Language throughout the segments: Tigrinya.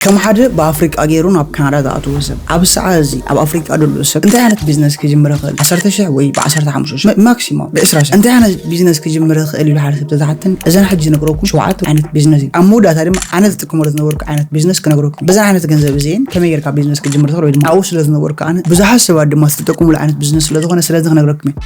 ከም ሓደ ብኣፍሪቃ ገይሩ ናብ ካናዳ ዝኣተወ ሰብ፣ ኣብ ሰዓት እዚ ኣብ ኣፍሪቃ ዘሎ ሰብ እንታይ ዓይነት ቢዝነስ ክጅምር ይኽእል? ዓሰርተ ሽሕ ወይ ብ15 ሽሕ፣ ማክሲማም ብ20 ሽሕ፣ እንታይ ዓይነት ቢዝነስ ክጅምር ይኽእል ኢሉ ሓደ ሰብ ተዝሓተኒ፣ እዘን ሕጂ ዝነግረኩም ሸውዓተ ዓይነት ቢዝነስ እዩ። ኣብ መወዳእታ ድማ ኣነ ዝጥቀመሉ ዝነበርኩ ዓይነት ቢዝነስ ክነግረኩም። በዛ ዓይነት ገንዘብ እዚአን ከመይ ጌርካ ቢዝነስ ክጅምር ትኽእል ወይ ድማ ኣብኡ ስለ ዝነበርኩ ኣነ ብዙሓት ሰባት ድማ ዝተጠቀሙሉ ዓይነት ቢዝነስ ስለ ዝኾነ ስለዚ ክነግረኩም እየ።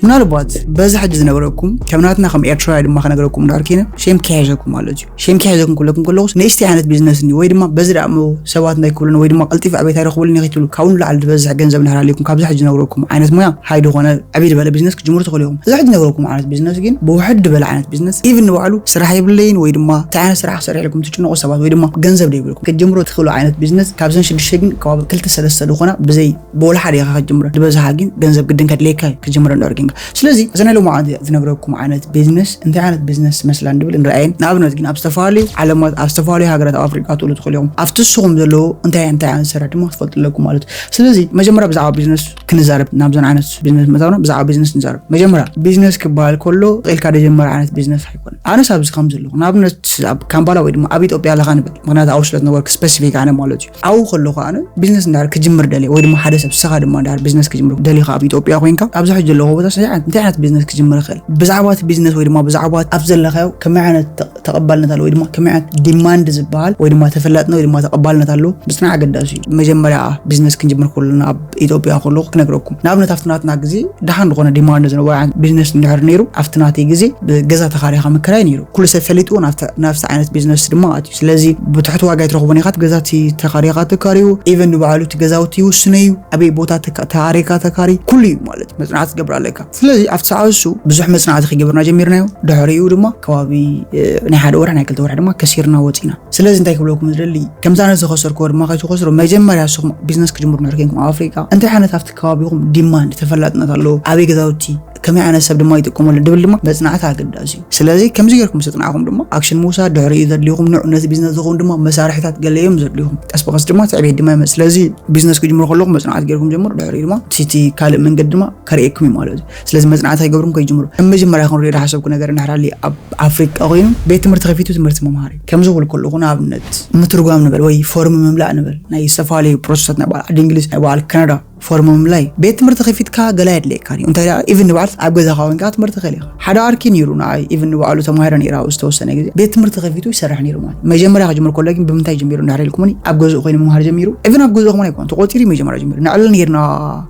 ምናልባት በዚ ሕጂ ዝነግረኩም ከም ናትና ከም ኤርትራዊ ድማ ክነግረኩም እንድሕር ኮይነ ሼም ክሕዘኩም ማለት እዩ። ሼም ክሕዘኩም ክብለኩም ከለኹ ንእሽተይ ዓይነት ቢዝነስ እንዲ ወይ ድማ በዚ ደኣ እሞ ሰባት እንታይ ክብሉኒ ወይ ድማ ቀልጢፈ ዕቤት ኣይረኽብሉን እየ ክትብሉ ካብኡ ንላዕሊ ዝበዝሕ ገንዘብ እንድሕር ሃልዩኩም ካብዚ ሕጂ ዝነግረኩም ዓይነት ሞያ ሃይ ዝኾነ ዕብይ ዝበለ ቢዝነስ ክጅምሩ ትኽእሉ ኢኹም። እዚ ሕጂ ዝነግረኩም ዓይነት ቢዝነስ ግን ብውሕድ ዝበለ ዓይነት ቢዝነስ ኢቭን ንባዕሉ ስራሕ የብለይን ወይ ድማ እንታይ ዓይነት ስራሕ ክሰርሕ ኢልኩም ትጭነቑ ሰባት ወይ ድማ ገንዘብ ደይብልኩም ክትጅምሩ ትኽእሉ ዓይነት ቢዝነስ ካብዘን ሽዱሽተ ግን ከባቢ ክልተ ሰለስተ ዝኾና ብዘይ ብወላ ሓደ ኢኻ ክትጅምሮ ዝበዝሓ ግን ገንዘብ ግድን ከድልየካ እዩ ክትጅምሮ እንድሕር ኮይንካ። ስለዚ እዘን ናይ ሎማዓንቲ ዝነግረኩም ዓይነት ቢዝነስ እንታይ ዓይነት ቢዝነስ መስላ ንብል ንርኣየን። ንኣብነት ግን ኣብ ዝተፈላለዩ ዓለማት ኣብ ዝተፈላለዩ ሃገራት ኣብ ኣፍሪቃ ትውሉ ትኽእሉ ኢኹም። ኣብቲ ንስኹም ዘለዎ እንታይ እንታይ ዓይነት ስራሕ ድማ ክትፈልጡ ኣለኩም ማለት እዩ። ስለዚ መጀመርያ ብዛዕባ ቢዝነስ ክንዛረብ ናብዘን ዓይነት ቢዝነስ ምእታውና ብዛዕባ ቢዝነስ ንዛረብ። መጀመርያ ቢዝነስ ክበሃል ከሎ ኢልካ ደጀመረ ዓይነት ቢዝነስ ኣይኮነን። ኣነስ ኣብዚ ከም ዘለኹ ንኣብነት ኣብ ካምፓላ ወይ ድማ ኣብ ኢትዮጵያ ኣለኻ ንብል፣ ምክንያቱ ኣብኡ ስለ ዝነበርኩ ስፔሲፊክ ኣነ ማለት እዩ። ኣብኡ ከለኹ ኣነ ቢዝነስ እንዳር ክጅምር ደልየ ወይ ድማ ሓደ ሰብ ስኻ ድማ እንዳር ቢዝነስ ክጅምር ደሊኻ ኣብ ኢትዮጵያ ኮይንካ ኣብዚ ሕጂ ዘለኹ ቦታ እንታይ ዓይነት እንታይ ዓይነት ቢዝነስ ክጅምር ይኽእል? ብዛዕባ እቲ ቢዝነስ ወይ ድማ ብዛዕባ ኣብ ዘለኻዮ ከመይ ዓይነት ተ- ተቐባልነት ኣሎ ወይ ድማ ከመይ ዓይነት ዲማንድ ዝበሃል ወይ ድማ ተፈላጥነት ወይ ድማ ተቐባልነት ኣሎ ምጽናዕ ኣገዳሲ እዩ። መጀመርያ ቢዝነስ ክንጅምር ከለና ኣብ ኢትዮጵያ ከለኹ ክነግረኩም ንኣብነት ኣብቲ ናትና ግዜ ደሓን ዝኾነ ዲማንድ ዝነበረ ዓይነት ቢዝነስ እንድሕር ነይሩ ኣብቲ ናተይ ግዜ ብገዛ ተኻሪኻ ምክራይ ነይሩ። ኩሉ ሰብ ፈሊጥዎ ናብቲ ናብቲ ዓይነት ቢዝነስ ድማ ኣትዩ። ስለዚ ብትሕቲ ዋጋ ኣይትረኽቦን ኢኻ፣ እቲ ገዛ እቲ ተኻሪኻ ተካርዩ፣ ኢቨን ንባዕሉ እቲ ገዛውቲ ይውስነ እዩ፣ ኣበይ ቦታ ተካ- ተኻሪኻ ተካሪ ኩሉ እዩ ማለት እዩ። መጽናዕቲ ትገብር ኣለካ። ስለዚ ኣብቲ ሰዓት እሱ ብዙሕ መጽናዕቲ ከይገበርና ጀሚርናዮ። ድሕሪኡ ድማ ከባቢ እ፣ ናይ ሓደ ወርሒ ናይ ክልተ ወርሒ ድማ ከሲርና ወፂና። ስለዚ እንታይ ክብለኩም ዝደሊ ከምዚ ኣነ ዝኸሰርክዎ ድማ ከይትኸስሩ መጀመርያ ንስኹም ቢዝነስ ክጅምሩ እንድሕር ኮይንኩም ኣብ ኣፍሪቃ እንታይ ዓይነት ኣብቲ ከባቢኹም ዲማንድ ተፈላጥነት ኣለዎ ኣበይ ገዛውቲ ከመይ ዓይነት ሰብ ድማ ይጥቀመሉ ድብል ድማ መፅናዕቲ ኣገዳሲ እዩ። ስለዚ ከምዚ ጌርኩም ዝተፅናዕኹም ድማ ኣክሽን ምውሳድ ድሕሪኡ ዘድልዩኹም ንዑ ነቲ ቢዝነስ ዝኸውን ድማ መሳርሕታት ገለ እዮም ዘድልዩኹም። ቀስ ብቐስ ድማ ትዕቤት ድማ ይመፅእ። ስለዚ ቢዝነስ ክጅምሩ ከለኹም መፅናዕቲ ጌርኩም ጀምሩ። ድሕሪኡ ድማ እቲ ካልእ መንገዲ ድማ ከርእየኩም እዩ ማለት እዩ። ስለዚ መፅናዕቲ ከይገብርኩም ከይጅምሩ ኣብ መጀመርያ ክንሪኦ ዝሓሰብኩ ነገር እንድሕር ሃልዩ ኣብ ኣፍሪቃ ኮይኑ ቤት ትምህርቲ ከፊቱ ትምህርቲ ምምሃር እዩ። ከምዚ ክብል ከለኹ ንኣብነት ምትርጓም ንበል ወይ ፎርም ምምላእ ንበል ናይ ዝተፈላለዩ ፕሮሰሳት ናይ በዓል ዓዲ እንግሊዝ ናይ በዓል ካናዳ ፎርም ምምላይ ቤት ትምህርቲ ከፊትካ ገላ የድልየካ እዩ። እንታይ ደኣ ኢቭን ንበዓል ኣብ ገዛኻ ኮይንካ ትምህርቲ ክእል ኢኻ። ሓደ ዓርኪ ነይሩ ንዓይ ኢቭን ንበዓሉ ተማሂረ ነይረ ኣብ ዝተወሰነ ግዜ ቤት ትምህርቲ ከፊቱ ይሰርሕ ነይሩ ማለት እዩ። መጀመርያ ክጅምር ከሎ ግን ብምንታይ ጀሚሩ እንድሕር ኢልኩምኒ ኣብ ገዝኡ ኮይኑ ምምሃር ጀሚሩ። ኢቭን ኣብ ገዝኡ ከማን ኣይኮነን ተቆፂሩ መጀመርያ ጀሚሩ ንዕሊ ነይርና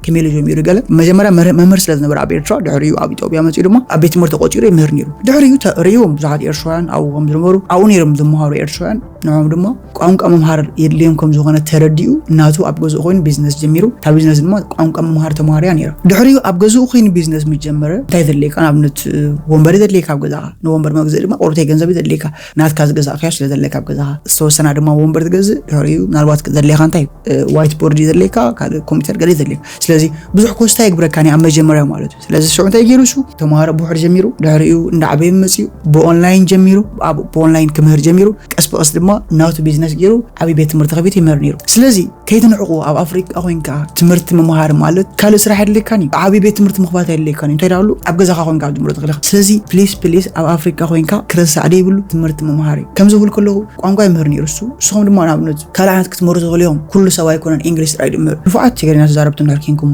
ከመይ ኢሉ ጀሚሩ ገለ መጀመርያ መር- መምህር ስለ ዝነበረ ኣብ ኤርትራ ድሕሪኡ ኣብ ኢትዮጵያ መፂኡ ድማ ኣብ ቤት ትምህርቲ ተቆፂሩ ይምህር ነይሩ። ድሕሪኡ ተ- ርእዮም ብዙሓት ኤርትራውያን ኣብኡ ከም ዝነበሩ ኣብኡ ነይሮም ዝመሃሩ ኤርትራውያን ንዕኦም ድማ ቋንቋ ምምሃር የድልዮም ከም ዝኾነ ተረዲኡ እናቱ ኣብ ገዝኡ ኮይኑ ቢዝነስ ጀሚሩ። እታ ቢዝነስ ድማ ቋንቋ ምምሃር ተማሃርያ ነይራ። ድሕሪኡ ኣብ ገዝኡ ኮይኑ ቢዝነስ ምስ ጀመረ እንታይ ዘድልየካ ንኣብነት ወንበር ዘድልየካ ኣብ ገዛኻ ንወንበር መግዝእ ድማ ቁርተይ ገንዘብ ዘድልየካ ናትካ ዝገዛእካዮ ስለ ዘለካ ኣብ ገዛኻ ዝተወሰና ድማ ወንበር ትገዝእ። ድሕሪኡ ምናልባት ዘድልየካ እንታይ ዋይት ቦርድ ዘድልየካ ካልእ ኮምፒውተር ገለ ዘድልየካ። ስለዚ ብዙሕ ኮስታ የግብረካ ኣብ መጀመርያ ማለት እዩ። ስለዚ ሽዑ እንታይ ገይሩ እሱ ተማሃሮ ብውሕድ ጀሚሩ ድሕሪኡ እንዳዓበየ መፅዩ ብኦንላይን ጀሚሩ ኣብ ብኦንላይን ክምህር ጀሚሩ። ቀስ ብቀስ ድማ ናቱ ቢዝነስ ገይሩ ዓብዪ ቤት ትምህርቲ ከፊቱ ይምህር ነይሩ። ስለዚ ከይትንዕቑ ኣብ ኣፍሪቃ ኮይንካ ትምህርቲ ምምሃር ማለት ካልእ ስራሕ የድልየካን እዩ። ዓብዪ ቤት ትምህርቲ ምኽፋት የድልየካን እዩ። እንታይ ዳሉ ኣብ ገዛኻ ኮይንካ ክትጅምሮ ትኽእል ኢኻ። ስለዚ ፕሊስ ፕሊስ ኣብ ኣፍሪቃ ኮይንካ ክረሳዕ ደይብሉ ትምህርቲ ምምሃር እዩ። ከምዚ ክብል ከለኹ ቋንቋ ይምህር ነይሩ እሱ። ንስኹም ድማ ንኣብነት ካልእ ዓይነት ክትምህሩ ትኽእሉ ኢኹም። ኩሉ ሰብ ኣይኮነን ኢንግሊሽ ጥራይ ድምህር። ንፉዓት ትግርኛ ተዛረብቲ እንድሕር ኬንኩም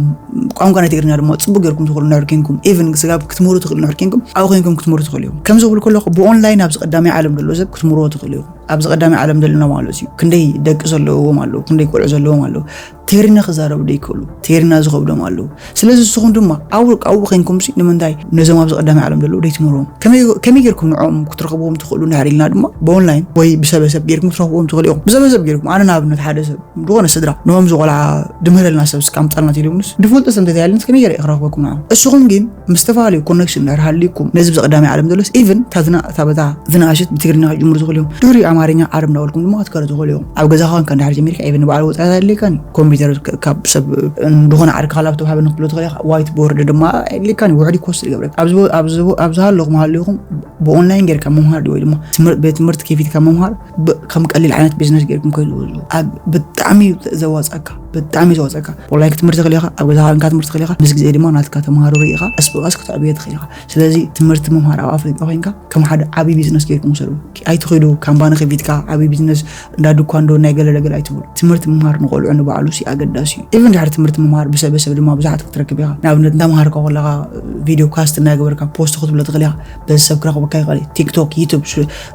ቋንቋ ናይ ትግርኛ ድማ ጽቡቅ ጌርኩም ትኽእሉ እንድሕር ኬንኩም ኢቭን ስጋብ ክትምህሩ ትኽእሉ እንድሕር ኬንኩም ኣብኡ ኬንኩም ክትምህሩ ትኽእሉ ኢኹም። ከምዚ ክብል ከለኹ ብኦንላይን ኣብዚ ቀዳማይ ዓለም ዘሎ ሰብ ክትምህርዎ ትኽእሉ ኢኹም። ኣብዚ ቀዳማይ ዓለም ዘለና ማለት እዩ። ክንደይ ደቂ ዘለዎም ኣለዉ፣ ክንደይ ቆልዑ ዘለዎም ኣለዉ። ትግርኛ ክዛረቡ ደይክእሉ፣ ትግርኛ ዝኸብዶም ኣለዉ። ስለዚ ንስኹም ድማ ኣብኡ ኣብኡ ኬንኩም ሲ ንምንታይ ነዞም ኣብዚ ቀዳማይ ዓለም ዘለዉ ደይትምህርዎም? ከመይ ከመይ ጌርኩም ንዕኦም ክትረኽብዎም ትኽእሉ እንድሕር ኢልና ድማ ብኦንላይን ወይ ብሰበሰብ ጌርኩም ክትረኽብዎም ትኽእሉ ኢኹም። ብሰበሰብ ጌርኩም ኣነ ንኣብነት ሓደ ሰብ ዝኾነ ስድራ ንኸምዚ ቆልዓ ድምህረልና ሰብ እስከ ኣምጻልና ተኢሎምንስ ድፈልጦ ሰብ እንተዘይሃልንስ ከመይ ገይረ እየ ክረኽበኩም ንዓኹም? እስኹም ግን ምስ ዝተፈላለዩ ኮነክሽን እንድሕር ሃልዩኩም ነዚ ብዚ ቀዳማይ ዓለም ዘሎስ ኢቭን እታ ዝና- እታ በታ ዝነኣሸት ብትግርኛ ክጅምሩ ዝኽእሉ እዮም። ድሕሪኡ ኣማርኛ ዓረብ እናበልኩም ድማ ክትከሩ ትኽእሉ እዮም። ኣብ ገዛኻ ኮንካ እንድሕር ጀሚርካ ኢቭን ንባዕሉ ወጻኢታት ኣድልየካን እዩ። ኮምፒውተር ከ- ካብ ሰብ ዝኾነ ዓርክኻ ላፕቶፕ ሃበኒ ክትብሎ ትኽእል ኢኻ። ዋይት ቦርድ ድማ ኣድልየካን እዩ። ውሕድ ኮስት ይገብረካ። ኣብዚ ቦ- ኣብዚ ቦ- ኣብ ዝሃለኹም ሃልዩኹም ብኦንላይን ጌርካ ምምሃር ድዩ ወይ ድማ ትምህር- ቤት ትምህርቲ ከፊትካ ምምሃር ብ- ከም ቀሊል ዓይነት ቢዝነስ ጌርኩም ከይትወስዱ ኣብ ብጣዕሚ እዩ ዘዋጻካ። ብጣዕሚ እዩ ዘወፀካ። ኦንላይን ክትምህር ትኽእል ኢኻ፣ ኣብ ገዛኻ ኮይንካ ክትምህር ትኽእል ኢኻ። ምስ ግዜ ድማ ናትካ ተምሃሮ ርኢኻ ቀስ ብቐስ ክትዕብዮ ትኽእል ኢኻ። ስለዚ ትምህርቲ ምምሃር ኣብ ኣፍሪቃ ኮይንካ ከም ሓደ ዓብዪ ቢዝነስ ጌርኩም ውሰዱ። ኣይትኺዱ ካምፓኒ ከፊትካ ዓብዪ ቢዝነስ እንዳ ድኳን ዶ ናይ ገለ ነገር ኣይትበሉ። ትምህርቲ ምምሃር ንቆልዑ ንባዕሉ ሲ ኣገዳሲ እዩ። ኢቭን ድሕሪ ትምህርቲ ምምሃር ብሰብ ሰብ ድማ ብዙሓት ክትረክብ ኢኻ። ንኣብነት እንዳምሃርካ ከለኻ ቪድዮ ካስት እናገበርካ ፖስት ክትብሎ ትኽእል ኢኻ። በዚ ሰብ ክረኽበካ ይኽእል እዩ። ቲክቶክ፣ ዩቱብ፣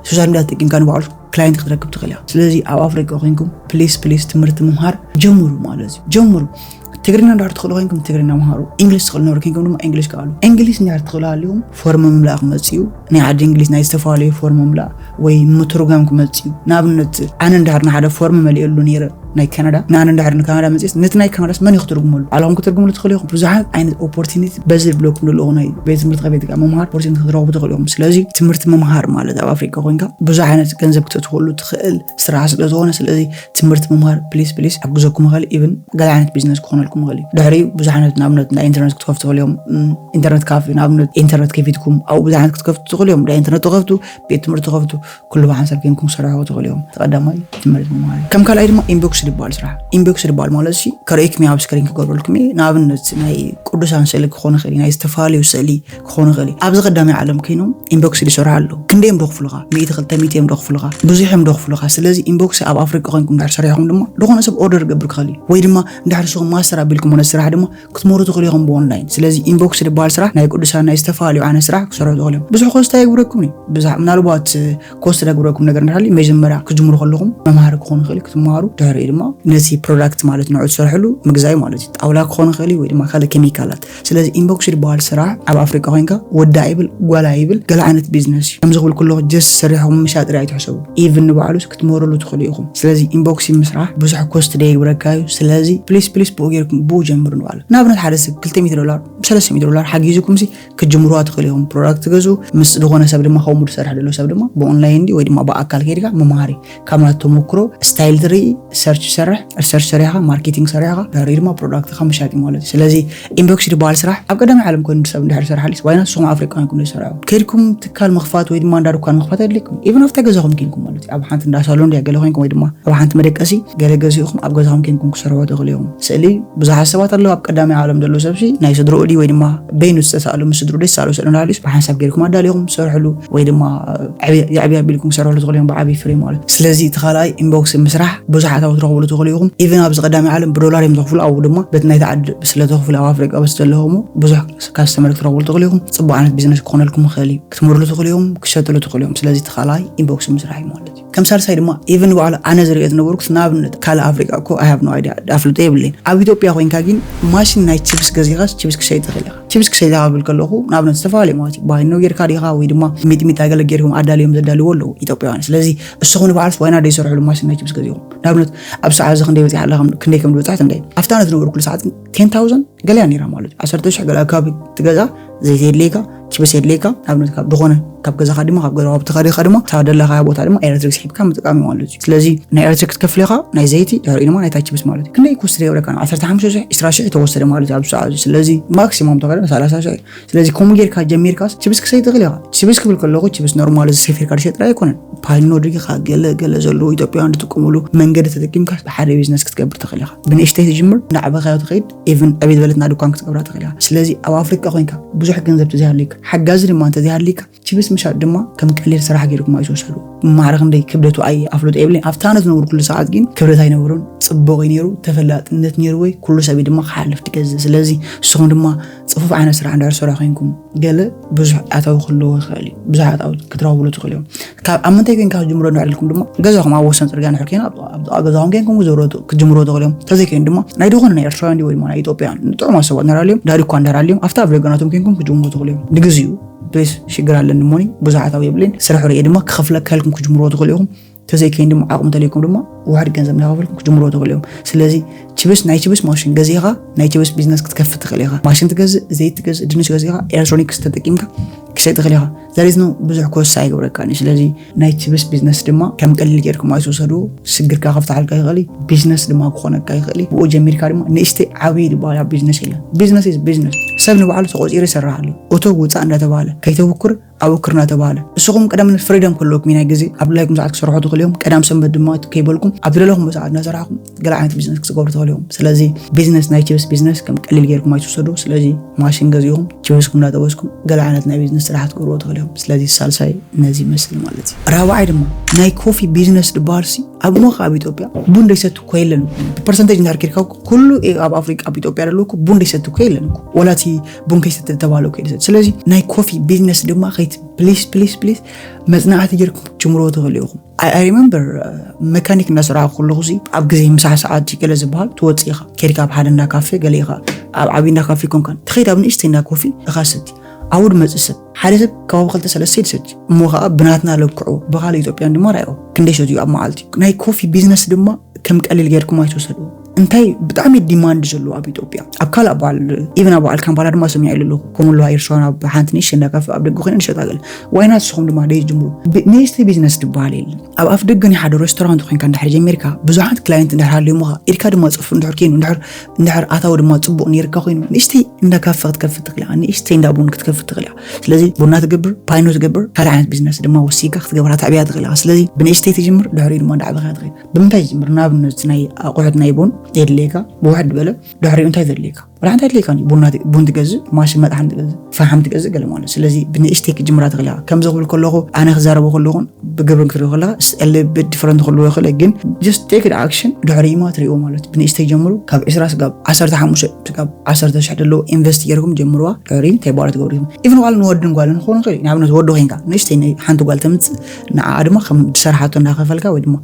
ሶሻል ሚድያ ተጠቂምካ ንባዕሉ ክላይንት ክትረክብ ትኽእል ኢኻ። ስለዚ ኣብ ኣፍሪቃ ኮይንኩም ፕሊስ ፕሊስ ትምህርቲ ምምሃር ጀምሩ ማለት እዩ። ጀምሩ። ትግርኛ እንድሕር ትኽእሉ ኮይንኩም ትግርኛ ምሃሩ። እንግሊሽ ትኽእሉ ነበር ኮይንኩም ድማ እንግሊሽ ከኣሉ። እንግሊሽ እንድሕር ትኽእሉ ሃልዩም ፎርም ምምላእ ክመጽእ እዩ። ናይ ዓዲ እንግሊሽ ናይ ዝተፈላለዩ ፎርም ምምላእ ወይ ምትርጓም ክመጽእ እዩ። ንኣብነት ኣነ እንድሕር ንሓደ ፎርም መሊእሉ ነይረ ናይ ካናዳ፣ ንኣነ እንድሕር ንካናዳ መጽእስ ነቲ ናይ ካናዳስ መን እዩ ክትርጉመሉ? ባዕልኹም ክትርጉምሉ ትኽእሉ ኢኹም። ብዙሓት ዓይነት ኦፖርቲኒቲ በዚ ዝብለኩም ዘለኹ ናይ ቤት ትምህርቲ ከቤት ጋር መምሃር ኦፖርቲኒቲ ክትረኽቡ ትኽእሉ ኢኹም። ስለዚ ትምህርቲ ምምሃር ማለት ኣብ ኣፍሪቃ ኮይንካ ብዙሕ ዓይነት ገንዘብ ክተትኽእሉ ትኽእል ስራሕ ስለ ዝኾነ፣ ስለዚ ትምህርቲ ምምሃር ፕሊስ ፕሊስ ሓግዘኩም ይኽእል። ኢቭን ገለ ዓይነት ቢዝነስ ክኾነልኩም ይኽእል እዩ። ድሕሪኡ ብዙሕ ዓይነት ንኣብነት ናይ ኢንተርነት ክትከፍቱ ትኽእሉ እዮም። ኢንተርነት ካፌ ንኣብነት ኢንተርነት ከፊትኩም ኣብኡ ብዙሕ ዓይነት ክትከፍቱ ትኽእሉ እዮም። ናይ ኢንተርነት ተኸፍቱ፣ ቤት ትምህርቲ ተኸፍቱ፣ ኩሉ ብሓንሳብ ኮይንኩም ክሰርሑ ትኽእሉ እዮም። ቀዳማይ ትምህርቲ ምምሃር እዩ። ከም ካልኣይ ድማ ኢንቦክስ ዝበሃል ስራሕ። ኢንቦክስ ዝበሃል ማለት ሲ ከርእየኩም እየ፣ ኣብ ስክሪን ክገብረልኩም እየ። ንኣብነት ናይ ቅዱሳን ስእሊ ክኾን ይኽእል እዩ፣ ናይ ዝተፈላለዩ ስእሊ ክኾን ይኽእል እዩ። ኣብዚ ቀዳማይ ዓለም ኮይኖም ኢንቦክስ ይሰርሑ ኣለዉ። ክንደዮም ዶ ክፍሉኻ? ሚእቲ ክልተ ሚእቲ እዮም ዶ ክፍሉኻ? ብዙሕ እዮም ዶ ክፍሉኻ? ስለዚ ኢንቦክስ ኣብ ኣፍሪቃ ኮይንኩም ድሕር ሰሪሕኹም ድማ ዝኾነ ሰብ ኦርደር ክገብር ክኽእል እዩ። ወይ ድማ እንድሕር ንስኹም ማስተር ኣቢልኩም ሆነ ስራሕ ድማ ክትመሩ ትኽእሉ ኢኹም ብኦንላይን። ስለዚ ኢንቦክስ ዝበሃል ስራሕ ናይ ቅዱሳን ናይ ዝተፈላለዩ ዓይነት ስራሕ ክሰርሑ ትኽእሉ እዮም። ብዙሕ ኮስት ኣየግብረኩም እዩ። ብዛ-፣ ምናልባት ኮስት ዘግብረኩም ነገር እንድሕር ሃልዩ መጀመርያ ክትጅምሩ ከለኹም መምሃሪ ክኾን ይኽእል እዩ፣ ክትመሃሩ። ድሕሪኡ ድማ ነቲ ፕሮዳክት ማለት ንዑ ትሰርሕሉ ምግዛይ ማለት እዩ። ጣውላ ክኾን ይኽእል እዩ ወይ ድማ ካልእ ኬሚካላት። ስለዚ ኢንቦክስ ዝበሃል ስራሕ ኣብ ኣፍሪቃ ኮይንካ ወዲ ኣይብል ጓል ኣይብል ገለ ዓይነት ቢዝነስ እዩ። ከምዚ ክብል ከለኹ ጀስት ሰሪሕኹም ምሻጥ ጥራይ ኣይትሕሰቡ። ኢቭን ንባዕሉስ ክትመረሉ ትኽእሉ ኢኹም። ስለዚ ኢንቦክስ ምስራሕ ብዙሕ ኮስት ደየግብረካ እዩ። ስለዚ ፕሊስ ፕሊስ ብኡ ጌርኩም ብኡ ጀምሩ ንባዕሉ። ንኣብነት ሓደ ሰብ ክልተ ሚእቲ ዶላር፣ ሰለስተ ሚእቲ ዶላር ሓጊዙኩም ሲ ክትጅምሩዋ ትኽእሉ ኢኹም። ፕሮዳክት ትገዝኡ፣ ምስ ዝኾነ ሰብ ድማ ከምኡ ዝሰርሕ ዘሎ ሰብ ድማ ብኦንላይን ድዩ ወይ ድማ ብኣካል ከይድካ ምምሃር እዩ። ካብ ናቱ ተሞክሮ ስታይል ትርኢ፣ ሰርች ትሰርሕ፣ ሪሰርች ሰሪሕኻ፣ ማርኬቲንግ ሰሪሕኻ፣ ድሕሪ ድማ ፕሮዳክትኻ ምሻጥ እዩ ማለት እዩ። ስለዚ ኢንቦክስ ዝበሃል ስራሕ ኣብ ቀዳማይ ዓለም ኮይኑ ሰብ እንድሕር ሰርሓ፣ ሊስ ዋይናት ንስኹም ኣፍሪቃውያን ኮይንኩም ዘይሰርሑ? ከይድኩም ትካል ምኽፋት ወይ ድማ እንዳ ድኳን ምኽፋት ኣድልየኩም። ኢቭን ኣብታ ገዛኹም ኮይንኩም ማለት እዩ። ኣብ ሓንቲ እንዳ ሳሎን ድያ ገለ ኮይንኩም ወይ ድማ ኣብ ሓንቲ መደቀሲ ገለ ገዚእኹም ኣብ ገዛኹም ኮይንኩም ክሰርሑ ትኽእሉ ኢኹም። ስእሊ ብዙሓት ሰባት ኣለዉ። ኣብ ቀዳማይ ዓለም ዘለዉ ሰብሲ ናይ ስድርኡ ድዩ ወይ ድማ በይኑ ዝተሳእሉ ምስ ስድርኡ ደስ ዝሳእሉ ስእሊ እንዳሃልዩስ ብሓንሳብ ጌርኩም ኣዳሊኹም ትሰርሕሉ ወይ ድማ ኣዕብያ-፣ የዕብያ ኣቢልኩም ክሰርሕሉ ትኽእሉ እዮም ብዓብዪ ፍሬ ማለት እዩ። ስለዚ እቲ ካልኣይ ኢንቦክስ ምስራሕ ብዙሕ ኣታዊ ትረኽብሉ ትኽእሉ ኢኹም። ኢቨን ኣብዚ ቀዳማይ ዓለም ብዶላር እዮም ዘኽፍሉ፣ ኣብኡ ድማ በቲ ናይቲ ዓዲ ስለ ተኽፍሉ ኣብ ኣፍሪቃ በቲ ዘለኹም ብዙሕ ካስተመር ክትረኽብሉ ትኽእሉ ኢኹም። ጽቡቕ ዓይነት ቢዝነስ ክኾነልኩም ይኽእል እዩ። ክትምርሉ ትኽእሉ እዮም፣ ክትሸጥሉ ትኽእሉ እዮም። ስለዚ እቲ ካልኣይ ኢንቦክስ ምስራሕ እዩ ማለት እዩ። ከም ሳልሳይ ድማ ኢቨን ባዕሉ ኣነ ዝርእዮ ዝነበርኩስ ንኣብነት ካልእ ኣፍሪቃ እኮ I have no idea፣ ኣፍልጦ የብለይን። ኣብ ኢትዮጵያ ኮይንካ ግን ማሽን ናይ ቺፕስ ገዚኻስ ቺፕስ ክሸይጥ ትኽእል ኢኻ። ቺፕስ ክሸይጥ ኢኻ ክብል ከለኹ ንኣብነት ዝተፈላለዩ ማለት እዩ። ባይኖ ጌርካ ዲኻ ወይ ድማ ሚጥሚጣ ገለ ጌርኩም ኣዳልዮም ዘዳልዎ ኣለዉ ኢትዮጵያውያን። ስለዚ እስኹም ንባዕልስ ዋይና ደይሰርሕሉ ማሽን ናይ ቺፕስ ገዚኹም ንኣብነት ኣብ ሰዓት እዚ ክንደይ በፂሓ ኣላ፣ ከም-፣ ክንደይ ከም ዝበፅሐት እንደ ኣብታ ዝነበርኩሉ ሰዓት ቴን ታውዘንድ ገለያ ነይራ ማለት እዩ። ዓሰርተ ሽሕ ገለ ኣካባቢ ትገዛ ዘይቲ የድልየካ፣ ቺፕስ የድልየካ። ንኣብነት ካብ ዝኾነ ካብ ገዛኻ ድማ ካብ ገዛ ሃብትኻ ዲኻ ድማ ካብ ደለኻዮ ቦታ ድማ ኤሌክትሪክ ስሒብካ ምጥቃም እዩ ማለት እዩ። ስለዚ ናይ ኤሌክትሪክ ክትከፍል ኢኻ፣ ናይ ዘይቲ ድሕሪኡ ድማ ናይ ታች ቺፕስ ማለት እዩ። ክንደይ ኮስት ይገብረካ? ዓሰርተ ሓሙሽተ ሽሕ፣ ዕስራ ሽሕ ተወሰደ ማለት እዩ ኣብዚ ሰዓት እዚ። ስለዚ ማክሲማም ተኸደ ሰላሳ ሽሕ እዩ። ስለዚ ከምኡ ጌርካ ጀሚርካስ ቺፕስ ክሰይ ትኽእል ኢኻ። ቺፕስ ክብል ከለኹ ቺፕስ ኖርማል እዚ ሰፊርካ ዝሸጥ ጥራይ ኣይኮነን። ፓሊኖ ድሪኻ ገለ ገለ ዘለዉ ኢትዮጵያውያን ዝጥቀምሉ መንገዲ ተጠቂምካ ሓደ ቢዝነስ ክትገብር ትኽእል ኢኻ። ብንእሽተይ ትጅምር፣ እናዕበኻዮ ትኸይድ፣ ኢቭን ዕብይ ዝበለት ናይ ድኳን ክትገብራ ትኽእል ኢኻ። ስለዚ ኣብ ኣፍሪቃ ኮይንካ ብዙሕ ገንዘብ ተዘይሃልዩካ፣ ሓጋዚ ድማ እንተዘይሃልዩካ፣ ቺፕስ ምሻጥ ድማ ከም ቀሊል ስራሕ ጌርኩም ኣይትወሰዱ። ማዕረ ክንደይ ክብደቱ ኣይ ኣፍልጦ የብለይን። ኣብታ ኣነ ዝነበርኩሉ ሰዓት ግን ክብደት ኣይነበሮን፣ ጽቡቕ እዩ ነይሩ፣ ተፈላጥነት ነይሩ፣ ወይ ኩሉ ሰብ እዩ ድማ ክሓልፍ ትገዝእ። ስለዚ ንስኹም ድማ ጽፉፍ ዓይነት ስራሕ እንድሕር ትሰርሑ ኮይንኩም ገለ ብዙሕ ኣታዊ ክህልዎ ይኽእል እዩ። ብዙሕ ኣታዊ ክትረኽብሉ ትኽእሉ እዮም። ካብ ኣብ ምንታይ ኮይንካ ክትጅምሮ እንድሕር ኢልኩም ድማ ገዛኹም ኣብ ወሰን ጽርግያ እንድሕር ኮይና ኣብ፣ ኣብ ጥቓ ገዛኹም ኮይንኩም ክትጅምሮ ት-፣ ክትጅምርዎ ትኽእሉ እዮም። እንተዘይኮይኑ ድማ ናይ ዝኾነ ናይ ኤርትራውያን ድዩ ወይ ድማ ናይ ኢትዮጵያውያን ንጥዑማት ሰባት እንድሕር ሃልዮም እንዳ ድኳን እንድሕር ሃልዮም ኣብታ ኣብ ደገናቶም ኮይንኩም ክትጅምርዎ ትኽእሉ እዮም። ንግዚኡ ፕሊስ ሽግር ኣለኒ እሞኒ ብዙሕ ኣታዊ የብለይን፣ ስራሕ ርእየ ድማ ክኸፍለካ ኢልኩም ክትጅምርዎ ትኽእሉ ኢኹም። ተዘይከይን ድማ ዓቕሚ እንተልይኩም ድማ ውሕድ ገንዘብ እናኸፈልኩም ክትጅምርዎ ትኽእሉ እዮም። ስለዚ ቺፕስ፣ ናይ ቺፕስ ማሽን ገዚእኻ ናይ ቺፕስ ቢዝነስ ክትከፍት ትኽእል ኢኻ። ማሽን ትገዝእ፣ ዘይት ትገዝእ፣ ድንሽ ገዚእኻ ኤሌክትሮኒክስ ተጠቂምካ ክሸጥ ትኽእል ኢኻ። ዘሪዝኖ ብዙሕ ኮስት ኣይገብረካን እዩ። ስለዚ ናይ ቺፕስ ቢዝነስ ድማ ከም ቀሊል ጌርኩም ኣይትውሰድዎ። ስግርካ ከፍትሓልካ ይኽእል እዩ። ቢዝነስ ድማ ክኾነካ ይኽእል እዩ። ብኡ ጀሚርካ ድማ ንእሽተይ ዓብዪ ዝበሃል ኣብ ቢዝነስ የለን። ቢዝነስ ኢዝ ቢዝነስ። ሰብ ንባዕሉ ተቖጺሩ ይሰርሕ ኣሎ። እቶ ውጻእ እንዳተባሃለ ከይተብኩር ኣብክር እናተባሃለ። እስኹም ቀደም ፍሪደም ከለኩም ናይ ግዜ ኣብ ድላይኩም ሰዓት ክሰርሑ ትኽእሉ እዮም። ቀዳም ሰንበት ድማ ከይበልኩም ኣብ ዝደለኹም ሰዓት እናሰራሕኩም ገለ ዓይነት ቢዝነስ ክትገብሩ ትኽእሉ እዮም። ስለዚ ቢዝነስ፣ ናይ ቺፕስ ቢዝነስ ከም ቀሊል ጌርኩም ኣይትውሰዱ። ስለዚ ማሽን ገዚኹም ቺፕስኩም እናጠበስኩም ገለ ዓይነት ናይ ቢዝነስ ስራሕ ክትገብሩ ትኽእሉ እዮም። ስለዚ ሳልሳይ ነዚ ይመስል ማለት እዩ። ራብዓይ ድማ ናይ ኮፊ ቢዝነስ ዝበሃል ሲ ኣብ ሞኻ ኣብ ኢትዮጵያ ቡን ደይሰቱ እኮ የለን። ብፐርሰንቴጅ እንድሕር ኬድካ ኩሉ ኣብ ኣፍሪቃ ኣብ ኢትዮጵያ ዘለዉ እኮ ቡን ደይሰቱ እኮ የለን እኮ። ወላ እቲ ቡን ከይሰተ ዝተባህለ እኮ የለን። ስለዚ ናይ ኮፊ ቢዝነስ ድማ ከይት ፕሊስ ፕሊስ ፕሊስ መጽናዕቲ ጌርኩም ክትጅምርዎ ትኽእሉ ኢኹም። I remember መካኒክ እናሰራሕኩ ከለኹ ሲ ኣብ ግዜ ምሳሕ ሰዓት ገለ ዝበሃል ትወፅእ ኢኻ። ኬድካ ኣብ ሓደ እንዳ ካፌ ገለ ኢኻ፣ ኣብ ዓብዪ እንዳ ካፌ ኮንካን ትኸይድ ኣብ ንእሽተይ እንዳ ኮፊ ኢኻ ሰቲ ኣብኡ ድመፅእ ሰብ ሓደ ሰብ ከባቢ ክልተ ሰለስተ ይሰቲ እሞ ከዓ ብናትና ለክዑ ብካል ኢትዮጵያን ድማ ራዮ ክንደይ ሰትዩ ኣብ መዓልቲ። ናይ ኮፊ ቢዝነስ ድማ ከም ቀሊል ጌርኩም ኣይትወሰድዎ። እንታይ ብጣዕሚ ዲማንድ ዘለዎ ኣብ ኢትዮጵያ ኣብ ካልእ በዓል ኢቨን ኣብ በዓል ካምፓላ ድማ ሰሚዐ ኣለኹ። ከምሉ ሃይርሶን ኣብ ሓንቲ ንእሽተይ እንዳ ካፌ ኣብ ደገ ኮይነ ንሸጣ ገለ ዋይናት ንስኹም ድማ ደይ ጅምሩ። ንእሽተይ ቢዝነስ ዝበሃል የለን። ኣብ ኣፍ ደገ ናይ ሓደ ሬስቶራንት ኮይንካ እንድሕር ጀሚርካ ብዙሓት ክላይንት እንድሕር ሃልዮምኻ ኢድካ ድማ ፅፉ እንድሕር ኮይኑ እንድሕር ኣታዊ ድማ ፅቡቕ ነይርካ ኮይኑ ንእሽተይ እንዳ ካፈ ክትከፍት ትኽእል ኢኻ። ንእሽተይ እንዳ ቡን ክትከፍት ትኽእል ኢኻ። ስለዚ ቡና ትገብር፣ ፓይኖ ትገብር፣ ካልእ ዓይነት ቢዝነስ ድማ ወሲካ ክትገብራ ተዕብያ ትኽእል ኢኻ። ስለዚ ብንእሽተይ ትጅምር፣ ድሕሪኡ ድማ እንዳዓበኻ ትኸይድ። ብምንታይ ትጅምር? ንኣብነት ናይ ኣቑሑት ናይ ቡን የድልየካ፣ ብውሕድ በለ ድሕሪኡ እንታይ ዘድልየካ? ወላ ሓንቲ ኣይድልየካን እዩ። ቡና ት- ቡን ትገዝእ፣ ማሽን መጥሓን ትገዝእ፣ ፈሓም ትገዝእ ገለ ማለት። ስለዚ ብንእሽተይ ክትጅምራ ትኽእል ኢኻ። ከምዚ ክብል ከለኹ ኣነ ክዛረቦ ከለኹን ብግብርን ክትሪኦ ከለኻ ስ- a little bit different ክህልዎ ይኽእል እዩ፣ ግን just take the action ድሕሪኡ ማ ትሪእዎ ማለት እዩ። ብንእሽተይ ጀምሩ፣ ካብ ዕስራ ስጋብ ዓሰርተ ሓሙሽተ ስጋብ ዓሰርተ ሽሕ ደለዎ ኢንቨስት ጌርኩም ጀምርዋ። ድሕሪኡ እንታይ ባራ ትገብሩ ኢኹም? ኢቭን ዋላ ንወድን ጓልን ክኾኑ ይኽእል እዩ። ንኣብነት ወዲ ኮይንካ ንእሽተይ ናይ ሓንቲ ጓል ተምፅእ፣ ንዓኣ ድማ ከም ዝሰርሓቶ እንዳኸፈልካ ወይ ድማ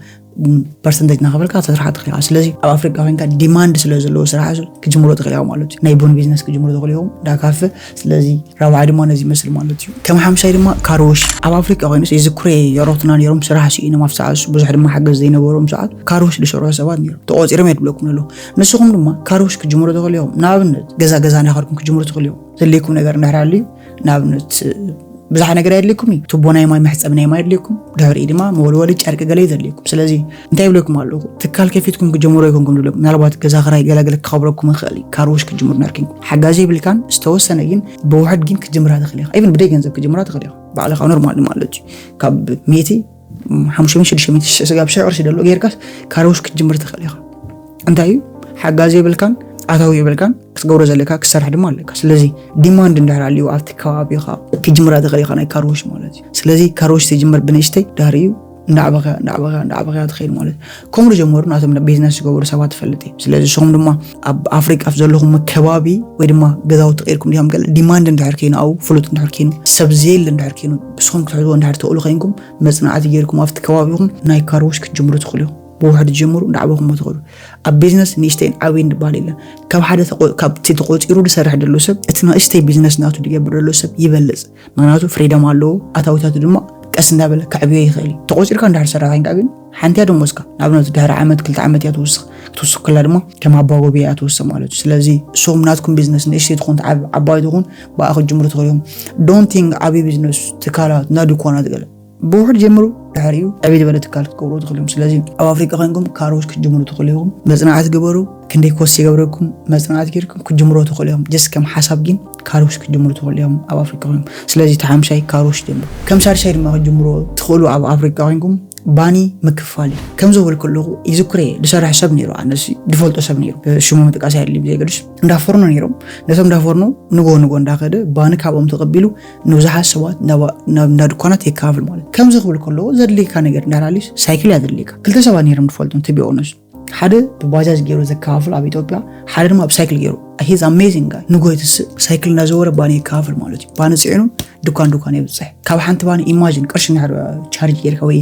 ፐርሰንቴጅ እናኸፈልካ ተስርሓ ትኽእል ኢኻ። ስለዚ ኣብ ኣፍሪቃ ኮይንካ ዲማንድ ስለ ዘለዎ ስራሕ እሱ ክጅምሮ ትኽእል ኢኻ ማለት እዩ። ናይ ቡን ቢዝነስ ክጅምሮ ትኽእል ኢኹም፣ እንዳ ካፈ። ስለዚ ራብዓይ ድማ ነዚ ይመስል ማለት እዩ። ከም ሓምሻይ ድማ ካርወሽ ኣብ ኣፍሪቃ ኮይኑስ የዝክሮ የሮትና ነይሮም ስራሕ ስኢኖም ኣብ ሰዓት እሱ ብዙሕ ድማ ሓገዝ ዘይነበሮም ሰዓት ካርወሽ ዝሰርሑ ሰባት ነይሮም። ተቆፂሮም የድብለኩም ኣለኹ። ንስኹም ድማ ካርወሽ ክጅምሮ ትኽእሉ ኢኹም። ንኣብነት ገዛ ገዛ እንዳኸድኩም ክጅምሩ ትኽእሉ ኢኹም። ዘድልየኩም ነገር እንድሕር ኣልዩ ንኣብነት ብዙሕ ነገር ኣየድልየኩም እዩ። ቱቦ ናይ ማይ መሕፀቢ ናይ ማይ ኣድልየኩም፣ ድሕሪኡ ድማ መወልወሊ ጨርቂ ገለ እዩ ዘድልየኩም። ስለዚ እንታይ ይብለኩም ኣለኹ? ትካል ከፊትኩም ክጀምሩ ኣይኮንኩም ዝብለኩም። ምናልባት ገዛ ክራይ ገላገለ ክኸብረኩም ይኽእል እዩ። ካርወሽ ክጅምሩ ነርኪንኩም ሓጋዚ የብልካን ዝተወሰነ ግን ብውሕድ ግን ክጅምራ ትኽእል ኢኻ። ኢቭን ብደይ ገንዘብ ክጅምራ ትኽእል ኢኻ። ባዕልኻ ኖርማል ማለት እዩ። ካብ ሚእቲ ሓሙሽተ ሚእቲ ሽዱሽተ ሚእቲ ስጋብ ሽሕ ቅርሺ ደሎ ጌርካስ ካርወሽ ክትጅምር ትኽእል ኢኻ። እንታይ እዩ ሓጋዚ የብልካን ኣታዊ የብልካን ክትገብሮ ዘለካ ክሰርሕ ድማ ኣለካ። ስለዚ ዲማንድ እንድሕር ኣልዩ ኣብቲ ከባቢኻ ክጅምራ ትኽእል ኢኻ ናይ ካርወሽ ማለት እዩ። ስለዚ ካርወሽ ትጅምር ብንእሽተይ ድሕሪኡ እንዳዕበኸያ እንዳዕበኸያ እንዳዕበኸያ ትኸይድ ማለት እዩ። ከምኡ ጀመሩ ናቶም ቢዝነስ ዝገብሩ ሰባት ትፈልጥ እዩ። ስለዚ ንስኹም ድማ ኣብ ኣፍሪቃ ዘለኹም ከባቢ ወይ ድማ ገዛውቲ ቀይርኩም ዲኹም ገለ ዲማንድ እንድሕር ከይኑ ኣብኡ ፍሉጥ እንድሕር ከይኑ ሰብ ዘየለ እንድሕር ከይኑ ንስኹም ክትሕዝዎ እንድሕር ትኽእሉ ኮይንኩም መፅናዕቲ ጌርኩም ኣብቲ ከባቢኹም ናይ ካርወሽ ክትጅምሩ ትኽእሉ ኢኹም። ብውሕድ ጀምሩ እንዳዕበኹም ትኽእሉ። ኣብ ቢዝነስ ንእሽተይን ዓብይን ዝበሃል የለን። ካብ ሓደ ተቆ- ካብቲ ተቆፂሩ ዝሰርሕ ዘሎ ሰብ እቲ ንእሽተይ ቢዝነስ ናቱ ዝገብር ዘሎ ሰብ ይበልፅ። ምክንያቱ ፍሪደም ኣለዎ። ኣታዊታቱ ድማ ቀስ እንዳበለ ከዕብዮ ይኽእል እዩ። ተቆፂርካ እንድሕር ሰራሕተኛ ግን ሓንቲያ ደሞዝካ ንኣብነት ድሕሪ ዓመት ክልተ ዓመት እያ ትውስኽ። ክትውስኽ ከላ ድማ ከም ኣባጎቢ እያ ትውስኽ ማለት እዩ። ስለዚ ንስኹም ናትኩም ቢዝነስ ንእሽተይ ትኹን ትዓብ- ዓባይ ትኹን ብኣ ክትጅምሩ ትኽእሉ እዮም። ዶንት ቲንክ ዓብዪ ቢዝነስ ትካላት እና ድኳናት ገለ ብውሕድ ጀምሩ። ድሕሪኡ ዕብይ ዝበለ ትካል ክትገብሩ ትኽእሉ እዮም። ስለዚ ኣብ ኣፍሪቃ ኮይንኩም ካሮች ክትጅምሩ ትኽእሉ ኢኹም። መፅናዕቲ ግበሩ። ክንደይ ኮስት ይገብረኩም መፅናዕቲ ጌርኩም ክትጅምሩ ትኽእሉ እዮም። ጀስት ከም ሓሳብ ግን ካሮች ክትጅምሩ ትኽእሉ እዮም ኣብ ኣፍሪቃ ኮይንኩም። ስለዚ እቲ ሓምሻይ ካሮች ጀምሩ። ከም ሳድሻይ ድማ ክትጅምሩ ትኽእሉ ኣብ ኣፍሪቃ ኮይንኩም ባኒ ምክፋል እዩ። ከም ዝብል ከለኹ ይዝክሮ እየ። ዝሰርሕ ሰብ ነይሩ፣ ኣነስ ዝፈልጦ ሰብ ነይሩ፣ ሽሙ ምጥቃስ ኣየድልይ ብዘየገድስ እንዳፈርኖ ነይሮም። ነቶም እንዳፈርኖ ንጎ ንጎ እንዳኸደ ባኒ ካብኦም ተቐቢሉ ንብዙሓት ሰባት ናብ ናብ እንዳ ድኳናት የከፋፍል ማለት እዩ። ከምዚ ክብል ከለኹ ዘድልየካ ነገር እንዳላልዩስ ሳይክል እያ ዘድልየካ። ክልተ ሰባት ነይሮም ዝፈልጦም to be honest። ሓደ ብባጃጅ ገይሩ ዘከፋፍል ኣብ ኢትዮጵያ፣ ሓደ ድማ ብሳይክል ገይሩ። He's amazing guy። ንጎ የትስእ ሳይክል እንዳዘወረ ባኒ የከፋፍል ማለት እዩ። ባኒ ፅዒኑ ድኳን ድኳን የብፅሕ። ካብ ሓንቲ ባኒ ኢማጂን ቅርሺ እንድሕር ቻርጅ ጌርካ ወይ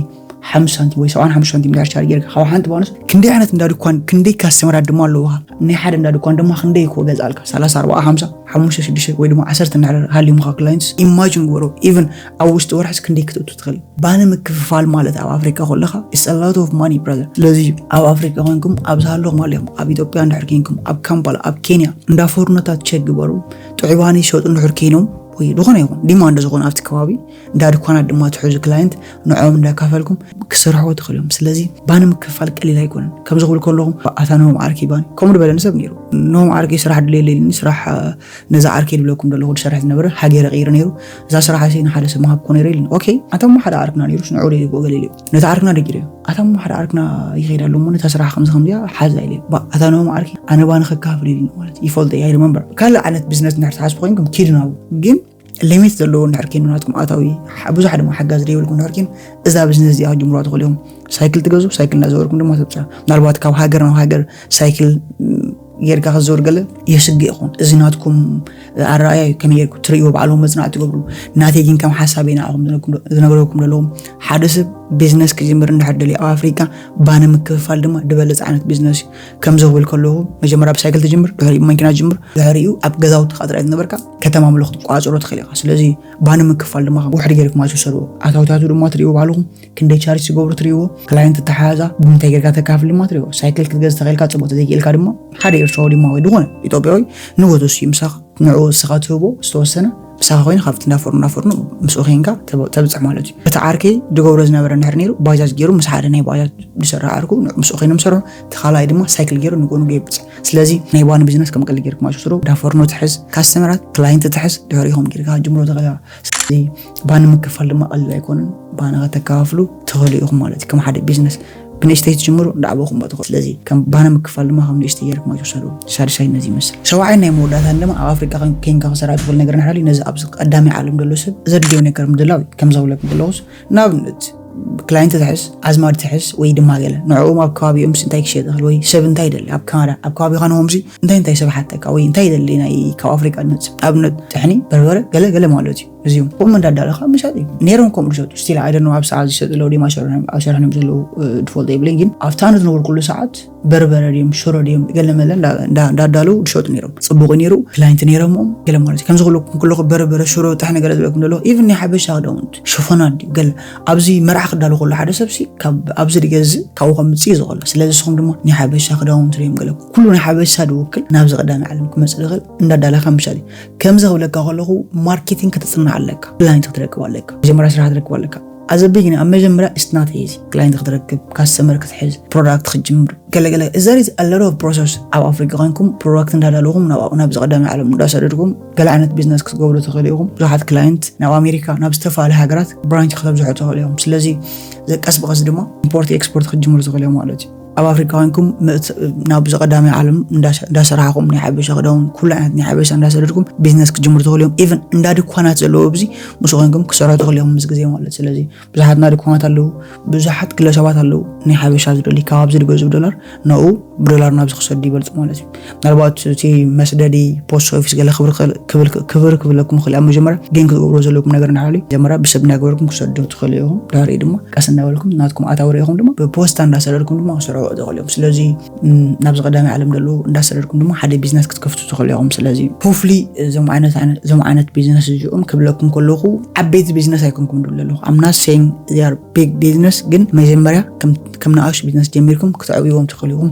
ሓሙሽተ ሳንቲም ወይ ሰብዓን ሓሙሽተ ሳንቲም እንድሕር ቻርጅ ጌርካ ካብ ሓንቲ ባኒ ክንደይ ዓይነት እንዳ ድኳን ክንደይ ካስተመራት ድማ ኣለውኻ። ናይ ሓደ እንዳ ድኳን ድማ ክንደይ እኮ ገዝኣልካ ሰላሳ ኣርባዓ ሓምሳ ሓሙሽተ ሽዱሽተ ወይ ድማ ዓሰርተ እንድሕር ሃልዩምኻ ክላይንትስ ኢማጂን ግበሮ። ኢቭን ኣብ ውሽጢ ወርሕስ ክንደይ ክትእቱ ትኽእል። ባኒ ምክፍፋል ማለት ኣብ ኣፍሪቃ ከለኻ it's a lot of money brother። ስለዚ ኣብ ኣፍሪቃ ኮይንኩም ኣብ ዝሃለኹም ኣለኹም ኣብ ኢትዮጵያ እንድሕር ኮይንኩም ኣብ ካምፓላ ኣብ ኬንያ እንዳ ፎርኖታት ቸክ ግበሩ። ጥዑይ ባኒ ይሸጡ እንድሕር ኮይኖም ወይ ዝኾነ ይኹን ዲማንድ ዝኾነ ኣብቲ ከባቢ እንዳ ድኳናት ድማ ትሕዙ ክላይንት ንዕኦም እንዳካፈልኩም ክሰርሕዎ ትኽእሉ እዮም። ስለዚ ባኒ ምክፍፋል ቀሊል ኣይኮነን። ከምዚ ክብል ከለኹም ኣታ ንሆም ዓርኪ ባኒ ከምኡ ዝበለኒ ሰብ ነይሩ። ኖም ዓርከይ ስራሕ ድልየለ ኢልኒ፣ ስራሕ ነዛ ዓርከይ ድብለኩም ዘለኹ ዝሰርሕ ዝነበረ ሃገረ ቀይረ ነይሩ። እዛ ስራሕ ሲ ንሓደ ሰብ መሃብኮ ነይረ ኢልኒ። ኦኬ፣ ኣታ እሞ ሓደ ዓርክና ነይሩ፣ ንዑ ደይልዎ ገለ ኢሉ። ነቲ ዓርክና ደጊረ። ኣታ እሞ ሓደ ዓርክና ይኸይድ ኣሎ እሞ ነታ ስራሕ ከምዚ ከምዚኣ ሓዛ ኢለ። ባ-፣ ኣታ ኖም ዓርከይ ኣነ ባኒ ከካፍል ኢልኒ ማለት ይፈልጦ እየ፣ I remember። ካልእ ዓይነት ቢዝነስ እንድሕር ትሓስቡ ኮይንኩም ኪዱ ናብኡ። ግን ሊሚት ዘለዎ እንድሕር ኮይኑ ናትኩም ኣታዊ፣ ብዙሕ ድማ ሓጋዚ ዘይብልኩም እንድሕር ኮይኑ እዛ ቢዝነስ እዚኣ ክጅምሩዋ ትኽእሉ እዮም። ሳይክል ትገዙ፣ ሳይክል እናዘወርኩም ድማ ተብፅሑ። ምናልባት ካብ ሃገር ናብ ሃገር ሳይክል ጌርካ ክትዘውር ገለ የስግእ ይኸውን። እዚ ናትኩም ኣረኣእያ እዩ። ከመይ ጌርኩም ትርእይዎ ባዕልኹም መጽናዕቲ ትገብሩ። ናተይ ግን ከም ሓሳብ ኢና ኣኹም ዝነግረኩም ዘለኹም ሓደ ሰብ ቢዝነስ ክጅምር እንድሕር ደልዩ ኣብ ኣፍሪቃ ባኒ ምክፍፋል ድማ ዝበለጸ ዓይነት ቢዝነስ እዩ። ከምዚ ክብል ከለኹ መጀመርያ ብሳይክል ትጅምር፣ ድሕሪኡ ብመኪና ትጅምር፣ ድሕሪኡ ኣብ ገዛውትኻ ጥራይ ዝነበርካ ከተማ ምሎ ክትቋጽሮ ትኽእል ኢኻ። ስለዚ ባኒ ምክፋል ድማ ከም ውሕድ ጌርኩም ኣይትውሰድዎ። ኣታዊታቱ ድማ ትርእይዎ ባዕልኹም። ክንደይ ቻርጅ ትገብሩ ትርእይዎ፣ ክላይንት ተሓዛ ብምንታይ ጌርካ ተካፍል ድማ ትርእይዎ። ሳይክል ክትገዝ ተኽእልካ ጽቡቅ፣ ተዘይክእልካ ድማ ሓደ ኤርትራዊ ድማ ወይ ዝኾነ ኢትዮጵያዊ ንጎቶ ሲ ምሳኻ ንዑ እስኻ ትህቦ ዝተወሰነ ምሳኻ ኮይኑ ካብቲ እንዳፈርኑ እንዳፈርኑ ምስኡ ኬንካ ተብ-፣ ተብጽሕ ማለት እዩ። እቲ ዓርከይ ድገብሮ ዝነበረ እንድሕር ነይሩ ባጃጅ ገይሩ ምስ ሓደ ናይ ባጃጅ ዝሰርሕ ዓርኩ ንዑ ምስኡ ኮይኑ ምሰርሑ፣ እቲ ካልኣይ ድማ ሳይክል ገይሩ ንጎኑ ገይብጽሕ። ስለዚ ናይ ባኒ ቢዝነስ ከም ቀልዲ ጌርኩም ኣይትውሰዶ። እንዳፈርኑ ትሕዝ፣ ካስተመራት ክላይንት ትሕዝ፣ ድሕሪኹም ጌርካ ጅምሮ ተኽእላ። ስለዚ ባኒ ምክፋል ድማ ቀሊል ኣይኮነን። ባኒ ከተከፋፍሉ ትኽእሉ ኢኹም ማለት እዩ። ከም ሓደ ቢዝነስ ብንእሽተይ ትጅምሩ እንዳዕበኹም ትኽእሉ። ስለዚ ከም ባኒ ምክፋል ድማ ከም ንእሽተይ ጌርኩም ኣይትውሰዱ። ሳድሳይ ነዚ ይመስል። ሸውዓይ ናይ መወዳእታን ድማ ኣብ ኣፍሪቃ ኬንካ ክሰራ ትኽእል ነገር ንሓሊ ነዚ ኣብዚ ቀዳማይ ዓለም ዘሎ ሰብ ዘድልዮ ነገር ምድላው እዩ። ከም ዘብለኩም ዘለኹስ ንኣብነት ክላይንት ትሕዝ፣ ኣዝማድ ትሕዝ ወይ ድማ ገለ ንዕኦም ኣብ ከባቢኦም እንታይ ክሸጥ ይኽእል ወይ ሰብ እንታይ ይደሊ ኣብ ካናዳ ኣብ ከባቢኻ ንሆምሲ እንታይ እንታይ ሰብ ሓተካ ወይ እንታይ ይደሊ ናይ ካብ ኣፍሪቃ ዝመጽእ ኣብነት ጥሕኒ በርበረ ገለ ገለ ማለት እዩ። እዚኦም ከምኡ እንዳዳለኻ ምሻጥ እዩ። ነይሮም ከምኡ ዝሸጡ ስቲል ኣይደኖ ኣብ ሰዓት ዝሸጡ ኣለዉ ድማ ሰርሖም ዘለዉ ድፈልጦ የብለኝ። ግን ኣብታ ንትነብር ኩሉ ሰዓት በርበረ ድዮም ሽሮ ድዮም ገለ መለ እንዳዳለዉ ዝሸጡ ነይሮም። ጽቡቕ ነይሩ። ክላይንት ነይሮምኦም ገለ ማለት እዩ። ከምዚ ክብለኩም ከለኹ በርበረ ሽሮ ጥሕኒ ገለ ዝበለኩም ዘለኹ ኢቭን ናይ ሓበሻ ክዳውንት ሽፎናት ድዩ ገለ ኣብዚ መርዓ ክዳሎ ከሎ ሓደ ሰብሲ ካብ ኣብዚ ድገዝእ ካብኡ ከምፅእ እዩ ዝኽእሎ። ስለዚ ንስኹም ድማ ናይ ሓበሻ ክዳውንት ድዮም ገለ ኩሉ ናይ ሓበሻ ድውክል ናብዚ ቀዳሚ ዓለም ክመፅእ ዝኽእል እንዳዳለኻ ምሻል እዩ። ከምዚ ክብለካ ከለኹ ማርኬቲንግ ክትፅናዕ ኣለካ። ክላይንት ክትረክብ ኣለካ። መጀመርያ ስራሕ ክትረክብ ኣለካ። ኣዘ ቢግን ኣብ መጀመርያ it's not easy ክላይንት ክትረክብ ካስተመር ክትሕዝ ፕሮዳክት ክትጅምር ገለገለ እዘሪ ኣለሮ ፕሮሰስ ኣብ ኣፍሪካ ኮይንኩም ፕሮዳክት እንዳዳለኹም ናብዚ ቀዳሚ ዓለም እንዳሰደድኩም ገለ ዓይነት ቢዝነስ ክትገብሩ ትኽእሉ ኢኹም። ብዙሓት ክላይንት ናብ ኣሜሪካ ናብ ዝተፈላለዩ ሃገራት ብራንች ክተብዝሑ ትኽእሉ ኢኹም። ስለዚ ቀስ ብቀስ ድማ ኢምፖርት ኤክስፖርት ክትጅምሩ ትኽእሉ ኢኹም ማለት እዩ። ኣብ ኣፍሪካ ኮይንኩም ናብዚ ቀዳሚ ዓለም እንዳሰራሕኹም ናይ ሓበሻ ክዳውን ኩሉ ዓይነት ናይ ሓበሻ እንዳሰደድኩም ቢዝነስ ክትጅምሩ ትኽእሉ ኢኹም። ኢቨን እንዳ ድኳናት ዘለዎ ኣብዚ ምስ ኮይንኩም ክሰርሑ ትኽእሉ ኢኹም ምስ ግዜ ማለት። ስለዚ ብዙሓት ናይ ድኳናት ኣለዉ። ብዙሓት ግለሰባት ኣለዉ ናይ ሓበሻ ዝደሊ ካብ ኣብዚ ዝገዝኡ ዶላር ናብኡ ብዶላር ናብዚ ክሰዱ ይበልፁ ማለት እዩ። ምናልባት እቲ መስደዲ ፖስት ኦፊስ ገለ ክብር ክብል ክብለኩም ይኽእል ኣብ መጀመርያ ግን ክትገብሮ ዘለኩም ነገር ንሓሉ መጀመርያ ብሰብ እናገበርኩም ክሰዱ ትኽእሉ ኢኹም። ድሕሪኡ ድማ ቀስ እናበልኩም ናትኩም ኣታዊ ርኢኹም ድማ ብፖስታ እንዳሰደድኩም ድማ ክሰርሑ ትኽእሉ እዮም። ስለዚ ናብዚ ቀዳሚ ዓለም ዘለዉ እንዳሰደድኩም ድማ ሓደ ቢዝነስ ክትከፍቱ ትኽእሉ ኢኹም። ስለዚ ሆፍሊ እዞም ዓይነት ቢዝነስ እዚኦም ክብለኩም ከለኹ ዓበይቲ ቢዝነስ ኣይኮንኩም ድብል ኣለኹ። I'm not saying they are big business ግን መጀመርያ ከም ንኣሽ ቢዝነስ ጀሚርኩም ክትዕብይዎም ትኽእሉ ኢኹም።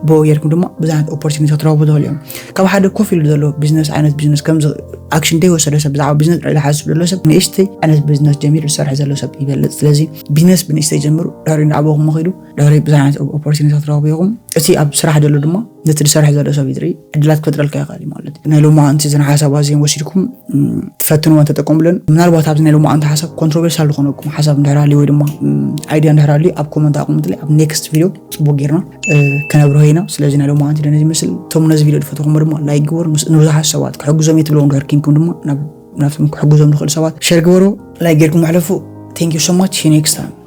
ብኡ ጌርኩም ድማ ብዙሕ ዓይነት ኦፖርቹኒቲ ክትረኽቡ ትኽእሉ እዮም። ካብ ሓደ ኮፍ ኢሉ ዘሎ ቢዝነስ ዓይነት ቢዝነስ ከምዚ ኣክሽን ዘይወሰደ ሰብ ብዛዕባ ቢዝነስ ዝሓስብ ዘሎ ሰብ ንእሽተይ ዓይነት ቢዝነስ ጀሚሩ ዝሰርሕ ዘሎ ሰብ ይበልፅ። ስለዚ ቢዝነስ ብንእሽተይ ጀምሩ። ድሕሪ ንዓበኹም ኸይዱ ድሕሪ ብዙሕ ዓይነት ኦፖርቹኒቲ ክትረኽቡ ኢኹም። እቲ ኣብ ስራሕ ዘሎ ድማ ነቲ ዝሰርሕ ዘሎ ሰብ ይድሪ ዕድላት ክፈጥረልካ ይኽእል እዩ ማለት እዩ። ናይ ሎማዓንቲ እዘን ሓሳባት እዚኦም ወሲድኩም ትፈትንወን ተጠቀሙለን። ምናልባት ኣብዚ ናይ ሎማዓንቲ ሓሳብ ኮንትሮቨርሳል ዝኾነኩም ሓሳብ እንድሕር ሃልዩ ወይ ድማ ኣይድያ እንድሕር ሃልዩ ኣብ ኮመንት ኣቕምጥለይ። ኣብ ኔክስት ቪድዮ ፅቡቅ ጌርና ክነብርሆ ኢና። ስለዚ ናይ ሎማዓንቲ ደነ ዝመስል እቶም ነዚ ቪድዮ ዝፈተኹም ድማ ላይክ ግበሩ። ንብዙሓት ሰባት ክሕግዞም እየ ትብለዎም ድሕር ኪንኩም ድማ ናብቶም ክሕግዞም ዝኽእል ሰባት ሸር ግበሩ። ላይክ ጌርኩም ሕለፉ። Thank you so much. See you next time.